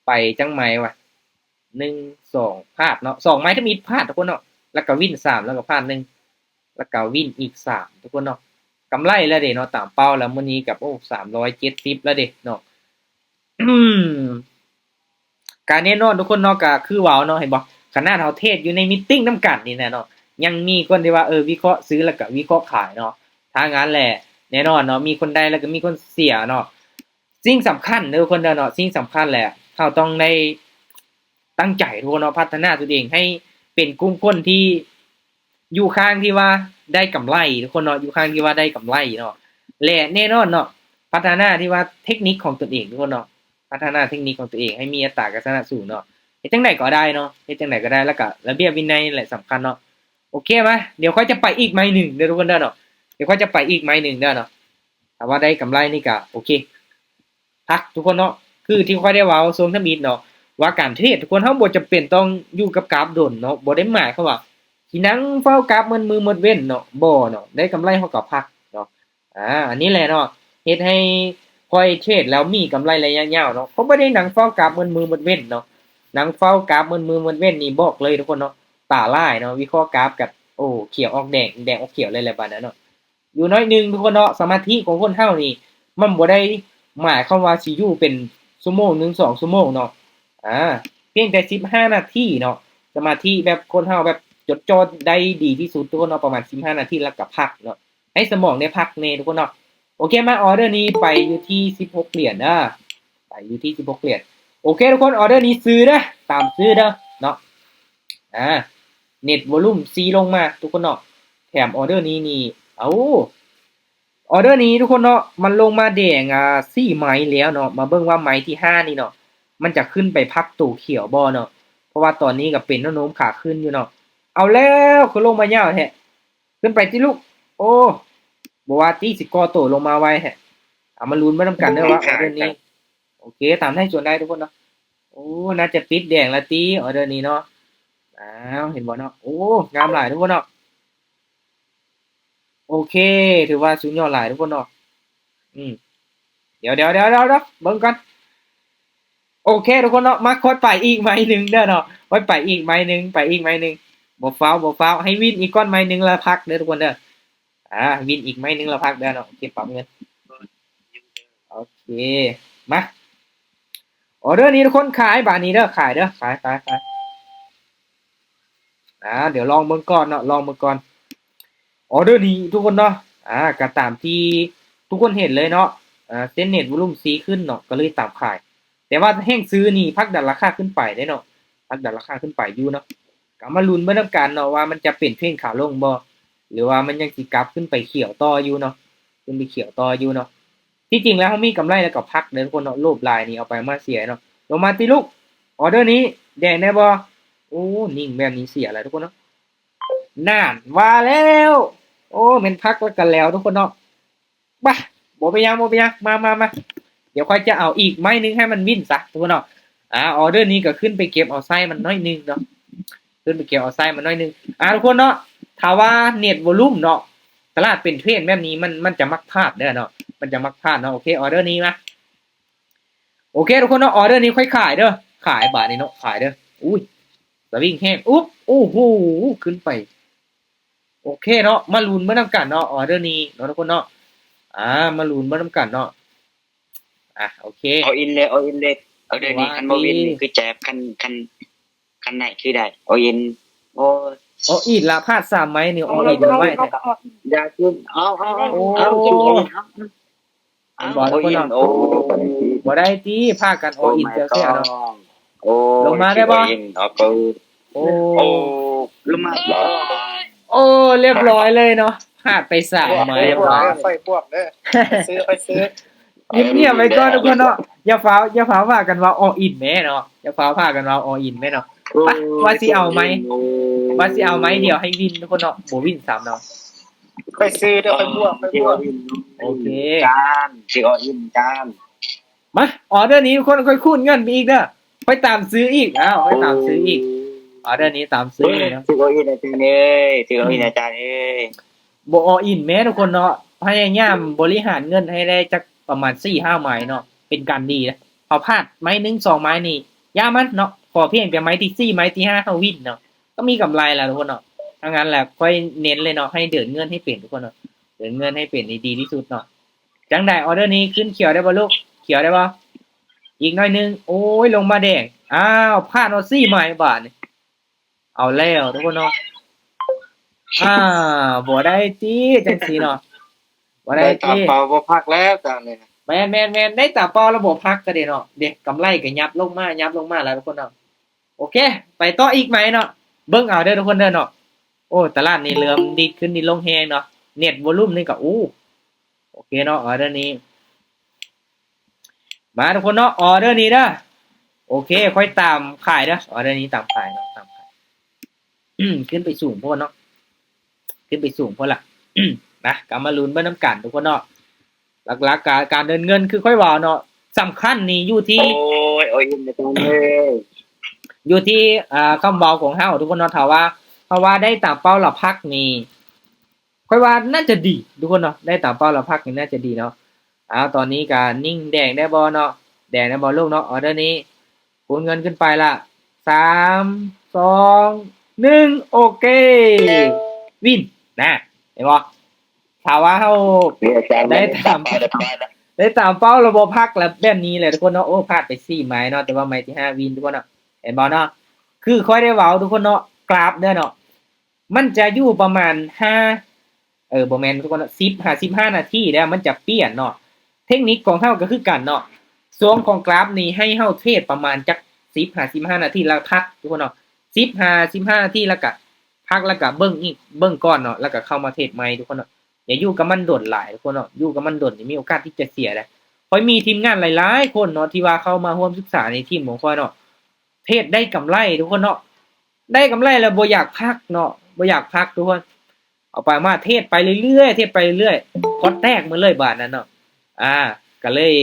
ໄປຈັກໄມ້ວະ ໜຶ່ງ ສອງ ພາດເນາະ ສອງໄມ້ທຳອິດພາດທຸກຄົນເນາະ ແລ້ວກໍວິນສາມ ແລ້ວກໍພາດໜຶ່ງ ແລ້ວກໍວິນອີກສາມທຸກຄົນເນາະ. ກຳໄລແລ້ວເດ້ເນາະ ຕາມເປົ້າແລ້ວມື້ນີ້ກໍ ໂອ້ ສາມຮ້ອຍເຈັດສິບແລ້ວເດ້ເນາະ. ກະແນ່ນອນທຸກຄົນເນາະ ກະຄືເວົ້າເນາະ ເຫັນບໍ່ ຂະໜາດເຮົາເທຣດຢູ່ໃນມີດຕິງນຳກັນນີ້ນະເນາະ ຍັງມີຄົນທີ່ວ່າ ເອີ ວິເຄາະຊື້ແລ້ວກະວິເຄາະຂາຍເນາະ. ຖ້າງນັ້ນແຫຼະ ແນ່ນອນເນາະ ມີຄົນໄດ້ແລ້ວກະມີຄົນເສຍເນາະ. ສິ່ງສຳຄັນເດີທຸກຄົນເດີເນາະ ສິ່ງສຳຄັນແຫຼະ ເຮົາຕ້ອງໄດ້ຕັ້ງໃຈທຸກຄົນເນາະ ພັດທະນາຕົວເອງໃຫ້ເປັນກຸ່ມຄົນທີ່ ຢູ່ຂ້າງທີ່ວ່າໄດ້ກຳໄລທຸກຄົນເນາະ ຢູ່ຂ້າງທີ່ວ່າໄດ້ກຳໄລເນາະ ແລະ ແນ່ນອນເນາະ ພັດທະນາທີ່ວ່າເທັກນິກຂອງຕົນເອງທຸກຄົນເນາະ ພັດທະນາເທັກນິກຂອງຕົວເອງໃຫ້ມີອັດຕາການຊະນະສູງເນາະ. ເຮັດຈັ່ງໃດກໍໄດ້ເນາະ ເຮັດຈັ່ງໃດກໍໄດ້ ແລ້ວກະລະບຽບວິໄນແຫຼະສຳຄັນເນາະ. ໂອເຄ ມາ ດຽວຂ້ອຍຈະໄປອີກໄມ້ໜຶ່ງເດີທຸກຄົນເດີເນາະ ດຽວຂ້ອຍຈະໄປອີກໄມ້ໜຶ່ງເດີເນາະ. ຖ້າວ່າໄດ້ກຳໄລນີ້ກະໂອເຄ ພັກທຸກຄົນເນາະ. ຄືທີ່ຂ້ອຍໄດ້ເວົ້າຊ່ວງທຳອິດເນາະ ວ່າການເທຣດທຸກຄົນ ເຮົາບໍ່ຈຳເປັນຕ້ອງຢູ່ກັບກາບດົນເນາະ ບໍ່ໄດ້ໝາຍຄວາມວ່າຊິນັ່ງເຝົ້າກາບໝົດມື້ໝົດເວັນເນາະ ບໍ່ເນາະ ໄດ້ກຳໄລເຮົາກໍພັກເນາະ. ອາ ອັນນີ້ແຫຼະເນາະ ເຮັດໃຫ້ຂ້ອຍເທຣດແລ້ວມີກຳໄລໄລຍະຍາວເນາະ ເພາະບໍ່ໄດ້ນັ່ງເຝົ້າກາບໝົດມື້ໝົດເວັນເນາະ. ນັ່ງເຝົ້າກາບໝົດມື້ໝົດເວັນນີ້ບອກເລີຍທຸກຄົນເນາະ ຕາລາຍເນາະ ວິເຄາະກາບກັບ ໂອ້ ຂຽວອອກແດງ ແດງອອກຂຽວເລີຍແຫຼະບາດນັ້ນເນາະ. ຢູ່ໜ້ອຍໜຶ່ງທຸກຄົນເນາະ ສະມາທິຂອງຄົນເຮົານີ້ ມັນບໍ່ໄດ້ໝາຍຄວາມວ່າຊິຢູ່ເປັນຊົ່ວໂມງໜຶ່ງ ສອງຊົ່ວໂມງເນາະ ອາ ພຽງແຕ່ສິບຫ້ານາທີເນາະ. ສະມາທິແບບຄົນເຮົາແບບຈົດຈ່ອໄດ້ດີທີ່ສຸດທຸກຄົນເນາະ ປະມານສິບຫ້ານາທີ ແລ້ວກໍພັກເນາະ ໃຫ້ສະໝອງໄດ້ພັກແດ່ທຸກຄົນເນາະ. ໂອເຄ ມາ ອອເດີນີ້ໄປຢູ່ທີ່ສິບຫົກຫຼຽນເດີ ໄປຢູ່ທີ່ສິບຫົກຫຼຽນ. ໂອເຄທຸກຄົນ ອອເດີນີ້ຊື້ເດີ ຕາມຊື້ເດີເນາະ. ອາ ເນັດວອລຸມສີ່ລົງມາທຸກຄົນເນາະ ແຖມອອເດີນີ້ນີ້ ເອົາ ອອເດີນີ້ທຸກຄົນເນາະ ມັນລົງມາແດງ ອ່າ ສີ່ໄມ້ແລ້ວເນາະ. ມາເບິ່ງວ່າໄມ້ທີຫ້ານີ້ເນາະ ມັນຈະຂຶ້ນໄປພັກໂຕຂຽວບໍ່ເນາະ ເພາະວ່າຕອນນີ້ກໍເປັນແນວໂນ້ມຂາຂຶ້ນຢູ່ເນາະ. ເອົາແລ້ວ ຄືລົງມາຍາວແທ້ ຂຶ້ນໄປຕິລູກ. ໂອ້ ບໍ່ວ່າຕິ ຊິກໍ່ໂຕລົງມາໄວແທ້. ເອົາມາລຸ້ນໄປນຳກັນເດີວ່າອອເດີນີ້ ໂອເຄ ຕາມໄດ້ສ່ວນໄດ້ທຸກຄົນເນາະ. ໂອ້ ໜ້າຈະປິດແດງລະຕິ ອອເດີນີ້ເນາະ. ອ້າວ ເຫັນບໍ່ເນາະ ໂອ້ ງາມຫຼາຍທຸກຄົນເນາະ. ໂອເຄ ຖືວ່າສຸດຍອດຫຼາຍທຸກຄົນເນາະ. ອືມ ດຽວໆໆໆ ເບິ່ງກ່ອນ. ໂອເຄທຸກຄົນເນາະ ມາ ຂ້ອຍໄປອີກໄມ້ໜຶ່ງເດີເນາະ ຂ້ອຍໄປອີກໄມ້ໜຶ່ງ ໄປອີກໄມ້ໜຶ່ງ. ບໍ່ຟ້າວ ບໍ່ຟ້າວ ໃຫ້ວິນອີກກ່ອນໄມ້ໜຶ່ງລະພັກເດີທຸກຄົນເດີ. ອາ ວິນອີກໄມ້ໜຶ່ງລະພັກເດີເນາະ. ໂອເຄ ປັບເງິນ ໂອເຄ ມາ ອອເດີນີ້ທຸກຄົນຂາຍບາດນີ້ເດີ ຂາຍເດີ ຂາຍ ຂາຍ ຂາຍ. ອາ ດຽວລອງເບິ່ງກ່ອນເນາະ ລອງເບິ່ງກ່ອນ. ອອເດີນີ້ທຸກຄົນເນາະ ອາ ກໍຕາມທີ່ທຸກຄົນເຫັນເລີຍເນາະ ອາ ເສັ້ນເນັດວອລຸມສີ່ຂຶ້ນເນາະ ກໍເລີຍຕາມຂາຍ. ແຕ່ວ່າແຮງຊື້ນີ້ຜັກດັນລາຄາຂຶ້ນໄປເດ້ເນາະ ຜັກດັນລາຄາຂຶ້ນໄປຢູ່ເນາະ. ກໍມາລຸ້ນເບິ່ງນຳກັນເນາະວ່າມັນຈະເປັນເທຣນຂາລົງບໍ່ ຫຼືວ່າມັນຍັງຊິກັບຂຶ້ນໄປຂຽວຕໍ່ຢູ່ເນາະ ຂຶ້ນໄປຂຽວຕໍ່ຢູ່ເນາະ. ທີ່ຈິງແລ້ວເຮົາມີກຳໄລແລ້ວກໍພັກເດີທຸກຄົນເນາະ ໂລບຫຼາຍນີ້ເອົາໄປມາເສຍເນາະ. ລົງມາຕິລູກ ອອເດີນີ້ແດງແດ່ບໍ່? ໂອ້ ນິ່ງແບບນີ້ເສຍແລ້ວທຸກຄົນເນາະ. ນັ້ນ ວ່າແລ້ວ ໂອ້ ແມ່ນພັກແລ້ວກໍແລ້ວທຸກຄົນເນາະ. ບາ ບໍ່ເປັນຫຍັງ ບໍ່ເປັນຫຍັງ ມາ ມາ ມາ ດຽວຂ້ອຍຈະເອົາອີກໄມ້ໜຶ່ງໃຫ້ມັນວິນຊະທຸກຄົນເນາະ. ອາ ອອເດີນີ້ກໍຂຶ້ນໄປເກັບເອົາໄຊມັນໜ້ອຍໜຶ່ງເນາະ ຂຶ້ນໄປເກັບເອົາໄຊມັນໜ້ອຍໜຶ່ງ. ອາ ທຸກຄົນເນາະ ຖ້າວ່າເນັດວອລຸມເນາະ ຕະຫຼາດເປັນເທຣນແບບນີ້ ມັນ ມັນຈະມັກພາດເດີເນາະ ມັນຈະມັກພາດເນາະ. ໂອເຄ ອອເດີນີ້ມາ ໂອເຄທຸກຄົນເນາະ ອອເດີນີ້ຂ້ອຍຂາຍເດີ ຂາຍບາດນີ້ເນາະ ຂາຍເດີ. ອຸ້ຍ ສະວິງແຮງ ອຸບ ໂອ້ໂຫ ຂຶ້ນໄປ. ໂອເຄເນາະ ມາລຸ້ນເບິ່ງນຳກັນເນາະ ອອເດີນີ້ເນາະທຸກຄົນເນາະ. ອາ ມາລຸ້ນເບິ່ງນຳກັນເນາະ. ອາ ໂອເຄ ອໍອິນເລີຍ ອໍອິນເລີຍ. ອອເດີນີ້ຄັນບໍ່ວິນນີ້ຄືແຈບ ຄັນ ຄັນ ຄັນໄດ້ຄືໄດ້ ອໍອິນ. ໂອ້ຍ ອໍອິນລະ ພາດສາມໄມ້ນີ້ ອໍອິນໄວ້ແທ້. ຢ່າຂຶ້ນ ເອົາ ເອົາ ເອົາ ເອົາ ເອົາ ເອົາ ເຫັນບໍ່ທຸກຄົນເນາະ ບໍ່ໄດ້ຕິ ພາກັນອໍອິນແຊວໆເນາະ. ໂອ້ ລົງມາໄດ້ບໍ່? ອໍອິນ ອໍ ໂອ້ ລົງມາ. ໂອ້ ລຽບຮ້ອຍເລີຍເນາະ ພາດໄປສາມໄມ້. ໄຟບວກເດີ ໄຟບວກເດີ ໄຟຊື້ ໄຟຊື້. ງຽບໆໄວ້ກ່ອນທຸກຄົນເນາະ ຢ່າຟ້າວ ຢ່າຟ້າວພາກັນເວົ້າອໍອິນແມ້ເນາະ ຢ່າຟ້າວພາກັນເວົ້າອໍອິນແມ້ເນາະ. ໂອ້ ວ່າຊິເອົາໄມ້ ວ່າຊິເອົາໄມ້ດຽວໃຫ້ວິນທຸກຄົນເນາະ ບໍ່ວິນຊ້ຳເນາະ. ໄຟຊື້ເດີ ໄຟບວກ ໄຟບວກ. ໂອເຄ ຈານ ຊິອໍອິນຈານ. ມາ ອໍເດີນີ້ທຸກຄົນ ຂ້ອຍຄູນເງິນໄປອີກເດີ. ຂ້ອຍຕາມຊື້ອີກ ອ້າວ ຂ້ອຍຕາມຊື້ອີກ ອໍເດີນີ້ຕາມຊື້ອີກເນາະ ຖືກເອົາອີກອາຈານເອີຍ ຖືກເອົາອີກອາຈານເອີຍ ບໍ່ all in ແມ້ທຸກຄົນເນາະ ພະຍາຍາມບໍລິຫານເງິນໃຫ້ໄດ້ຈັກປະມານສີ່ຫ້າໄມ້ເນາະ ເປັນການດີເດ້ ເຮົາພາດໄມ້ໜຶ່ງສອງໄມ້ນີ້ຢ່າມັນເນາະ ຂໍພຽງແຕ່ໄມ້ທີສີ່ໄມ້ທີຫ້າເຮົາວິນເນາະ ກໍມີກຳໄລແລ້ວທຸກຄົນເນາະ ທັງນັ້ນແຫຼະຂ້ອຍເນັ້ນເລີຍເນາະ ໃຫ້ເດີນເງິນໃຫ້ເປັນທຸກຄົນເນາະ ເດີນເງິນໃຫ້ເປັນນີ້ດີທີ່ສຸດເນາະ ຈັ່ງໃດ ອໍເດີນີ້ຂຶ້ນຂຽວໄດ້ບໍ່ລູກ ຂຽວໄດ້ບໍ່ ອີກໜ້ອຍໜຶ່ງ ໂອ້ຍ ລົງມາແດງ ອ້າວ ພາດເອົາສີ່ໄມ້ບາດນີ້ ເອົາແລ້ວທຸກຄົນເນາະ ອ້າວ ບໍ່ໄດ້ຕິ ຈັ່ງຊີ້ເນາະ ບໍ່ໄດ້ຕິ ໄດ້ຕາມເປົ້າບໍ່ພັກແລ້ວຕາມນີ້ນະ ແມ່ນໆໆ ໄດ້ຕາມເປົ້າແລ້ວບໍ່ພັກກໍເດ້ເນາະ ເດ້ ກຳໄລກໍຫຍັບລົງມາ ຫຍັບລົງມາແລ້ວທຸກຄົນເນາະ ໂອເຄ ໄປຕໍ່ອີກໄມ້ເນາະ ເບິ່ງເອົາເດີທຸກຄົນເດີເນາະ ໂອ້ ຕະຫຼາດນີ້ເລີ່ມດີດຂຶ້ນດີດລົງແຮງເນາະ ເນັດວໍລຸມນີ້ກໍ ໂອ້ ໂອເຄເນາະ ອໍເດີນີ້ ມາທຸກຄົນເນາະ ອໍເດີນີ້ເດີ ໂອເຄ ຂ້ອຍຕາມຂາຍເດີ ອໍເດີນີ້ຕາມຂາຍເນາະ ຕາມຂາຍ ຂຶ້ນໄປສູງໂພດເນາະ ຂຶ້ນໄປສູງໂພດລະ ນະ ກໍມາລຸ້ນເບິ່ງນຳກັນທຸກຄົນເນາະ ຫຼັກໆ ການ ການເດີນເງິນຄືຂ້ອຍເວົ້າເນາະ ສຳຄັນນີ້ຢູ່ທີ່ ໂອ້ຍ ໂອ້ຍ ອາຈານເອີຍ ຢູ່ທີ່ ອ່າ ຄຳເວົ້າຂອງເຮົາທຸກຄົນເນາະ ຖ້າວ່າ ຖ້າວ່າໄດ້ຕາມເປົ້າລະພັກນີ້ ຂ້ອຍວ່າໜ້າຈະດີທຸກຄົນເນາະ ໄດ້ຕາມເປົ້າລະພັກນີ້ໜ້າຈະດີເນາະ ອ້າວ ຕອນນີ້ກະນິ່ງແດງໄດ້ບໍ່ເນາະ ແດງໄດ້ບໍ່ລູກເນາະ ອໍເດີນີ້ ຄູນເງິນຂຶ້ນໄປລະ ສາມ ສອງ ໜຶ່ງ ໂອເຄ ວິນ ນະ ເຫັນບໍ່ ຖ້າວ່າເຮົາໄດ້ຕາມ ໄດ້ຕາມເປົ້າລະບໍ່ພັກລະແບບນີ້ແຫຼະທຸກຄົນເນາະ ໂອ້ ພາດໄປສີ່ໄມ້ເນາະ ແຕ່ວ່າໄມ້ທີຫ້າວິນທຸກຄົນເນາະ ເຫັນບໍ່ເນາະ ຄືຂ້ອຍໄດ້ເວົ້າທຸກຄົນເນາະ ກຣາຟເດີເນາະ ມັນຈະຢູ່ປະມານຫ້າ ເອີ ບໍ່ແມ່ນທຸກຄົນເນາະ ສິບຫາສິບຫ້ານາທີແລ້ວມັນຈະປ່ຽນເນາະ ເທັກນິກຂອງເຮົາກໍຄືກັນເນາະ ຊ່ວງຂອງກຣາຟນີ້ໃຫ້ເຮົາເທຣດປະມານຈັກສິບຫາສິບຫ້ານາທີແລ້ວພັກທຸກຄົນເນາະ ສິບຫາສິບຫ້ານາທີແລ້ວກະພັກ ແລ້ວກະເບິ່ງອີກ ເບິ່ງກ່ອນເນາະ ແລ້ວກະເຂົ້າມາເທຣດໃໝ່ທຸກຄົນເນາະ ຢ່າຢູ່ກັບມັນດົນຫຼາຍທຸກຄົນເນາະ ຢູ່ກັບມັນດົນນີ້ມີໂອກາດທີ່ຈະເສຍໄດ໋ ຂ້ອຍມີທີມງານຫຼາຍໆຄົນເນາະ ທີ່ວ່າເຂົ້າມາຮ່ວມສຶກສາໃນທີມຂອງຂ້ອຍເນາະ ເທຣດໄດ້ກຳໄລທຸກຄົນເນາະ ໄດ້ກຳໄລແລ້ວບໍ່ຢາກພັກເນາະ ບໍ່ຢາກພັກທຸກຄົນ ເອົາໄປມາເທຣດໄປເລື້ອຍໆ ເທຣດໄປເລື້ອຍໆ ພອດແຕກໝົດເລີຍບາດນັ້ນເນາະ ອ່າ ກໍເລີຍ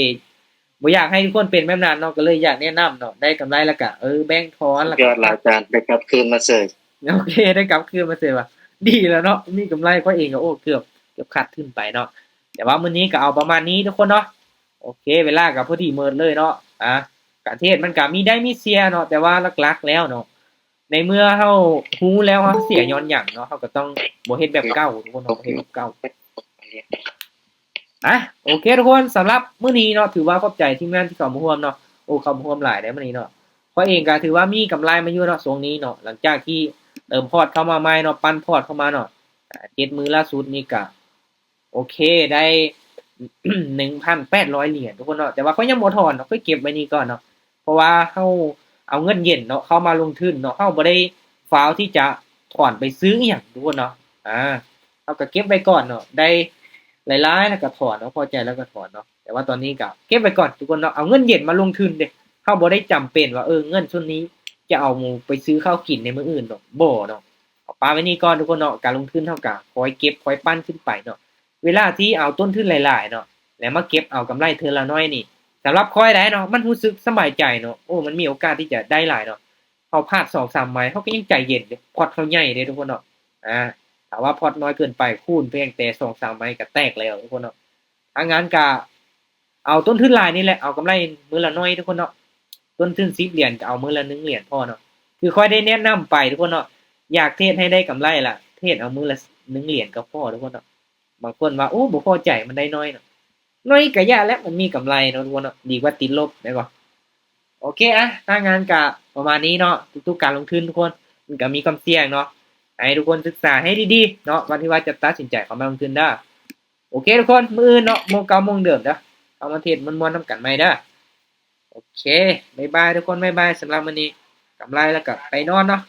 ບໍ່ຢາກໃຫ້ທຸກຄົນເປັນແບບນັ້ນເນາະ ກໍເລີຍຢາກແນະນຳເນາະ ໄດ້ກຳໄລແລ້ວກະ ເອີ ແບ່ງທອນ ສຸດຍອດຫຼາຍອາຈານ ໄດ້ກັບຄືນມາເສີຍ ໂອເຄ ໄດ້ກັບຄືນມາເສີຍວ່າ ດີແລ້ວເນາະ ມີກຳໄລ ຂ້ອຍເອງກໍ ໂອ້ ເກືອບ ເກືອບຂາດທຶນໄປເນາະ ແຕ່ວ່າມື້ນີ້ກໍເອົາປະມານນີ້ທຸກຄົນເນາະ ໂອເຄ ເວລາກໍພໍດີໝົດເລີຍເນາະ ອ່າ ການເທຣດມັນກໍມີໄດ້ມີເສຍເນາະ ແຕ່ວ່າຫຼັກໆແລ້ວເນາະ ໃນເມື່ອເຮົາຮູ້ແລ້ວເຮົາເສຍຍ້ອນຫຍັງເນາະ ເຮົາກໍຕ້ອງບໍ່ເຮັດແບບເກົ່າທຸກຄົນເນາະ ບໍ່ເຮັດແບບເກົ່າ ອ່ະ ໂອເຄທຸກຄົນ ສຳລັບມື້ນີ້ເນາະ ຖືວ່າຂອບໃຈທີມງານທີ່ເຂົ້າມາຮ່ວມເນາະ ໂອ້ ເຂົ້າມາຮ່ວມຫຼາຍເດ້ມື້ນີ້ເນາະ ຂ້ອຍເອງກໍຖືວ່າມີກຳໄລມາຢູ່ເນາະ ຊ່ວງນີ້ເນາະ ຫຼັງຈາກທີ່ເຕີມພອດເຂົ້າມາໃໝ່ເນາະ ປັ່ນພອດເຂົ້າມາເນາະ ອ່າ ເຈັດມື້ລ່າສຸດນີ້ກໍ ໂອເຄ ໄດ້ ໜຶ່ງພັນແປດຮ້ອຍຫຼຽນທຸກຄົນເນາະ ແຕ່ວ່າຂ້ອຍຍັງບໍ່ຖອນເນາະ ຂ້ອຍເກັບໄວ້ນີ້ກ່ອນເນາະ ເພາະວ່າເຮົາເອົາເງິນເຢັນເນາະ ເຂົ້າມາລົງທຶນເນາະ ເຮົາບໍ່ໄດ້ຟ້າວທີ່ຈະຖອນໄປຊື້ອີ່ຫຍັງທຸກຄົນເນາະ ອ່າ ເຮົາກໍເກັບໄວ້ກ່ອນເນາະ ໄດ້ຫຼາຍໆແລ້ວກໍຖອນເນາະ ພໍໃຈແລ້ວກໍຖອນເນາະ ແຕ່ວ່າຕອນນີ້ກໍເກັບໄວ້ກ່ອນທຸກຄົນເນາະ ເອົາເງິນເຢັນມາລົງທຶນເດ້ ເຮົາບໍ່ໄດ້ຈຳເປັນວ່າ ເອີ ເງິນສ່ວນນີ້ຈະເອົາໄປຊື້ເຂົ້າກິນໃນມື້ອື່ນເນາະ ບໍ່ເນາະ ເອົາປະໄວ້ນີ້ກ່ອນທຸກຄົນເນາະ ການລົງທຶນເຮົາກໍຄ່ອຍເກັບຄ່ອຍປັ້ນຂຶ້ນໄປເນາະ ເວລາທີ່ເອົາຕົ້ນທຶນຫຼາຍໆເນາະ ແລ້ວມາເກັບເອົາກຳໄລເທື່ອລະໜ້ອຍນີ້ ສຳລັບຂ້ອຍໄດ໋ເນາະ ມັນຮູ້ສຶກສະບາຍໃຈເນາະ ໂອ້ ມັນມີໂອກາດທີ່ຈະໄດ້ຫຼາຍເນາະ ເຮົາພາດສອງສາມໄມ້ ເຮົາກໍຍັງໃຈເຢັນຢູ່ ພອດເຮົາໃຫຍ່ເດ້ທຸກຄົນເນາະ ອ່າ ຖ້າວ່າພອດນ້ອຍເກີນໄປ ຄູນພຽງແຕ່ສອງສາມໄມ້ກໍແຕກແລ້ວທຸກຄົນເນາະ ທາງງານກໍເອົາຕົ້ນທຶນຫຼາຍນີ້ແຫຼະ ເອົາກຳໄລມື້ລະໜ້ອຍທຸກຄົນເນາະ ຕົ້ນທຶນສິບຫຼຽນກໍເອົາມື້ລະໜຶ່ງຫຼຽນພໍເນາະ ຄືຂ້ອຍໄດ້ແນະນຳໄປທຸກຄົນເນາະ ຢາກເທຣດໃຫ້ໄດ້ກຳໄລລະ ເທຣດເອົາມື້ລະໜຶ່ງຫຼຽນກໍພໍທຸກຄົນເນາະ ບາງຄົນວ່າ ໂອ້ ບໍ່ພໍໃຈ ມັນໄດ້ໜ້ອຍເນາະ ໜ້ອຍກະຢ່າແຫຼະ ມັນມີກຳໄລເນາະທຸກຄົນເນາະ ດີກວ່າຕິດລົບແມ່ນບໍ່? ໂອເຄ ອ່ະ ທາງງານກະປະມານນີ້ເນາະ ທຸກໆການລົງທຶນທຸກຄົນ ມັນກະມີຄວາມສ່ຽງເນາະ ໃຫ້ທຸກຄົນສຶກສາໃຫ້ດີໆເນາະ ກ່ອນທີ່ວ່າຈະຕັດສິນໃຈເຂົ້າມາລົງທຶນເດີ. ໂອເຄທຸກຄົນ ມື້ອື່ນເນາະ ໂມງເກົ່າໂມງເດີມເດີ ເຮົາມາເທຣດມ່ວນໆນຳກັນໃໝ່ເດີ. ໂອເຄ ບາຍບາຍທຸກຄົນ ບາຍບາຍ ສຳລັບມື້ນີ້ ກຳໄລແລ້ວກະໄປນອນເນາະ.